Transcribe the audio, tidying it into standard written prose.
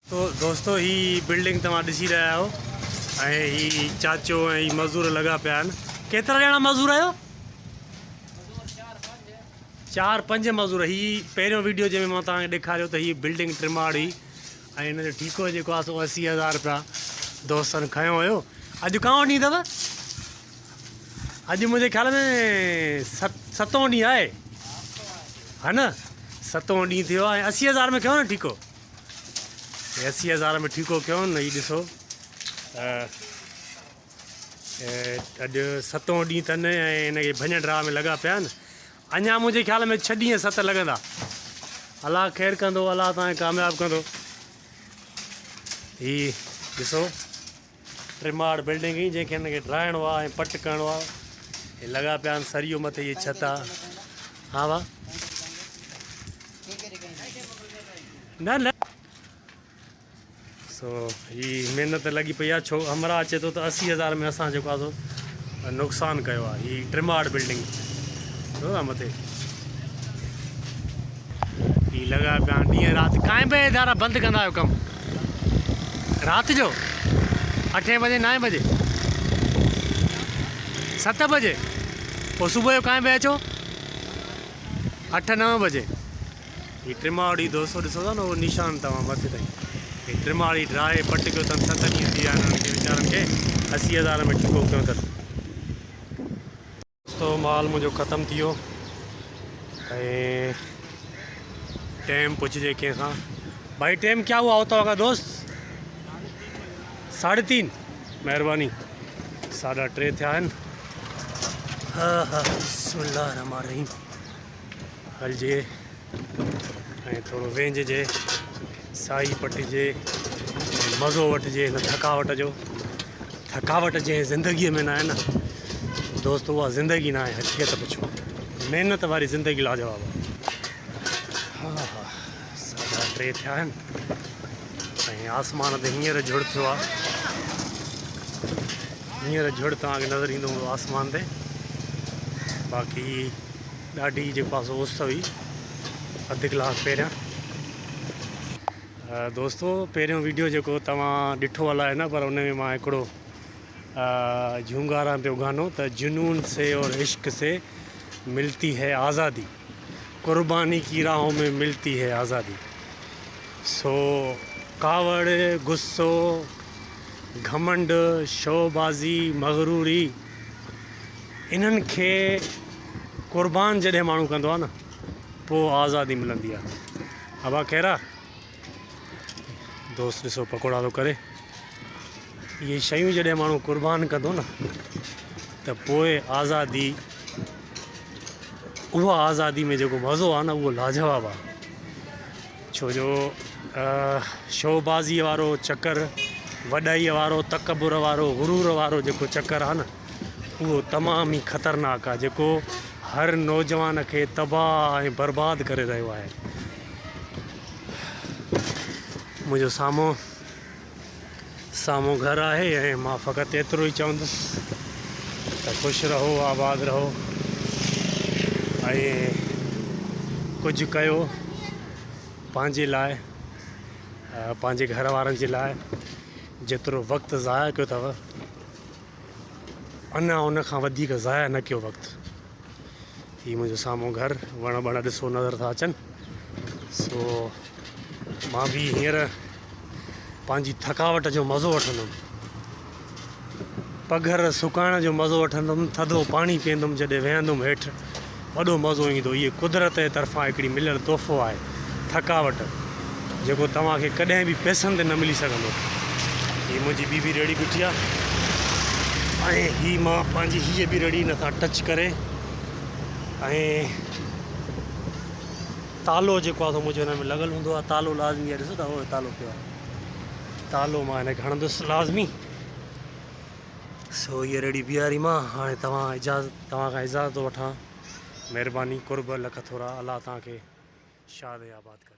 تو دوستو هي بلڊنگ توهان ڏسي رهيا آهيو ۽ هي چاچو ۽ هي مزور لڳا پيا آهن. ڪيترا ڄڻا مزور آهيو؟ چار پنج مزور. هي پهريون ويڊيو جنهن ۾ مان توهان کي ڏيکاريو ته هي بلڊنگ ٽماڙ هئي ۽ هن جو ٺيڪو جيڪو آهي سو 80,000 رپيا دوستن کنيو هيو. اڄ ڪائون ڏينهن اٿو؟ اڄ منهنجي خيال ۾ ستون ڏينهن آهي ها نه؟ ستون ڏينهن ٿيو آهي ۽ 80,000 ۾ کنيو نه ٺيڪو؟ هي 80,000 ۾ ٺيڪو ڪيو نه. هي ڏسو اڄ ستون ڏينهن اٿن ۽ هن کي ڀڃ ڊاهه ۾ لڳا پيا آهن. اڃا منهنجي خيال ۾ 6 ڏينهن 7 لڳندا. الله خير ڪندو، الله توهان کي ڪامياب ڪندو. هي ڏسو ٽماڙ بلڊنگ هئي جنهن کي هن کي ڊاهڻو آهي ۽ پٽ ڪرڻو آهي. هي لڳا پيا آهن سريو مٿي هي ڇت آهي. ها وا نه نه سو هي محنت لڳي پئي آهي. ڇو همراهه اچي ٿو ته 80,000 ۾ اسان جيڪو آهي سو نقصان ڪيو آهي. هي ٽماڙ بلڊنگ ڏسو ٿا مٿي هي لڳا پيا آهن ڏينهن رات. ڪائين بجي ادارا بند ڪندا آهيو ڪم؟ رات جو اٺين بجي، نائين بجي، 7 بجي؟ پوء صبح جو ڪائين بجي اچو؟ 8 9 بجي. هي ٽماڙي دوستو ڏسو ٿا نه اهو نشان توهان مٿي تائين. هي ٽماڙي ڊاهي پٽ ڪيو اٿن. 7 ڏينهن ٿي ويا آهن انهن کي ويچارن کي 80,000 ۾ ٺيڪو ڪيو اٿن. دوستو مال منهنجو ختم ٿي ويو ۽ ٽيم پڇجي ڪنهن کان. ڀائي ٽيم ڪيا هوا ہوتا هوگا دوست؟ 3:30. مهرباني. 3:30 ٿيا آهن. ها ها بسم الله الرحمن الرحيم. هلجي ۽ ٿورو وينجهجي، سائي پٽجي ۽ مزو وٺجي هن ٿڪاوٽ جو. ٿڪاوٽ جنهن زندگيء ۾ ناهي نه دوست اها زندگي ناهي. حقيقت پڇو محنت واري زندگي لاجواب آهي. ها ها 3:30 ٿيا آهن ۽ آسمان تي هينئر جهڙ ٿيو آهي. هينئر جهڙ توهان کي نظر ايندو هوندو آسمان تي. باقي ڏاڍي جيڪو آهي سو اس هئي اڌ ڪلاڪ پهريان. دوستو پهريون ويڊيو جيڪو توهان ڏٺو الائي نه پر ان ۾ مان هڪڙو جهونگاران پيو گانو ته جنون سي اور عشق سي ملتي هي آزادي قرباني ڪي راهون ۾ ملتي هي آزادي. سو ڪاوڙ، غصو، گهمنڊ، شوبازي، مغروري انهن کي قربان جڏهن ماڻهو ڪندو آهي نه پوء آزادي ملندي آهي. ابا خير آ؟ دوست ڏسو پڪوڙا ٿو ڪري. اهي شيون جڏهن ماڻهو قربان ڪندو نه ته پوء آزادي، اها آزادي ۾ جيڪو مزو آهي نه اهو لاجواب آهي. ڇو جو شوبازيء وارو چڪر، وڏائيء وارو، تڪبر وارو، غرور وارو جيڪو چڪر آهي نه اهو تمام ئي خطرناڪ آهي جيڪو هر نوجوان کي تباهه ۽ برباد ڪري رهيو آهي. منهنجو سامهون سامهون گهر آهي ۽ مان فقط ايترو ئي چوندس ته خوش رهو، آباد رهو ۽ ڪجهه ڪيو پنهنجي لاء، پنهنجي گهر وارن جي لاء. جيترو وقت ضايع ڪيو اٿو اڃا ان کان وڌيڪ ضايع نه ڪيو وقت. هي منهنجو سامهون گهر، وڻ ٻڻ ڏسو نظر ٿا اچن. سو مان به هينئر پنهنجي ٿڪاوٽ جو مزو وٺندم، پگهر سڪائڻ جو مزو وٺندم، ٿڌو پاڻي پيئندم، جڏهن ويهندم هيٺ وڏو مزو ايندو. هيء قدرت جي طرفان هڪڙي مليل تحفو آهي ٿڪاوٽ، جيڪو توهان کي ڪڏهن به پئسن تي نه ملي سگهندو. هي منهنجي ٻي به ريڙهي بيٺي آهي ۽ هي مان پنهنجي هيء به ريڙهي هن سان ٽچ ڪري ۽ تالو جيڪو آهي سو منهنجو هن ۾ لڳل هوندو آهي. تالو لازمي آهي، ڏسو ٿا اهو تالو پيو آهي، تالو مان هن کي هڻندس لازمي. سو هيء ريڙهي بيهاري مان هاڻي توهان اجازت توهان کان اجازت ٿو وٺان. مهرباني، قرب، لک ٿورا. الله توهان کي شاد ۽ آباد ڪري.